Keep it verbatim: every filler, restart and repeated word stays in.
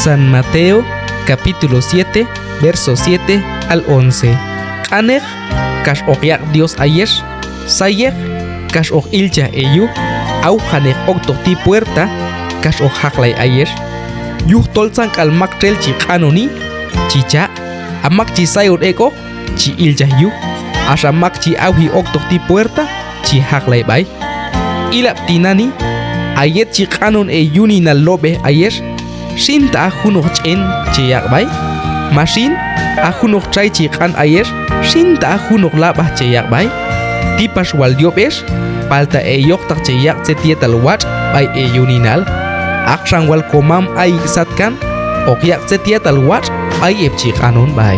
San Mateo, capítulo siete, verso siete al once. Q'aneq kax hoq yaq' Dios ayex, sayeq kax hoq ilchaj heyuj, awjaneq oktoq ti' puerta kax hoq jaqlay ayex. Yujtol tzan k'al maktxel chi q'anoni, chi cha', a mak chi sayon ek'oq, chi ilchaj yuj, axa mak chi awji oktoq ti' puerta, chi jaqlay b'ay. Ilab' tinani', a yet chi q'anon heyuninal lob'ej ayex, ¿xin ta a junoq ch'en che yaq' b'ay? Ma xin, a junoq txay chi q'an ayex, ¿xin ta a junoq lab'aj che yaq' b'ay? Ti' pax wal yob' ex, palta heyojtaq che yaq' tzet yetal watx' b'ay heyuninal. Aqxan wal komam ayik' satkan, hoq yaq' tzet yetal watx' b'ay heb' chi q'anon b'ay.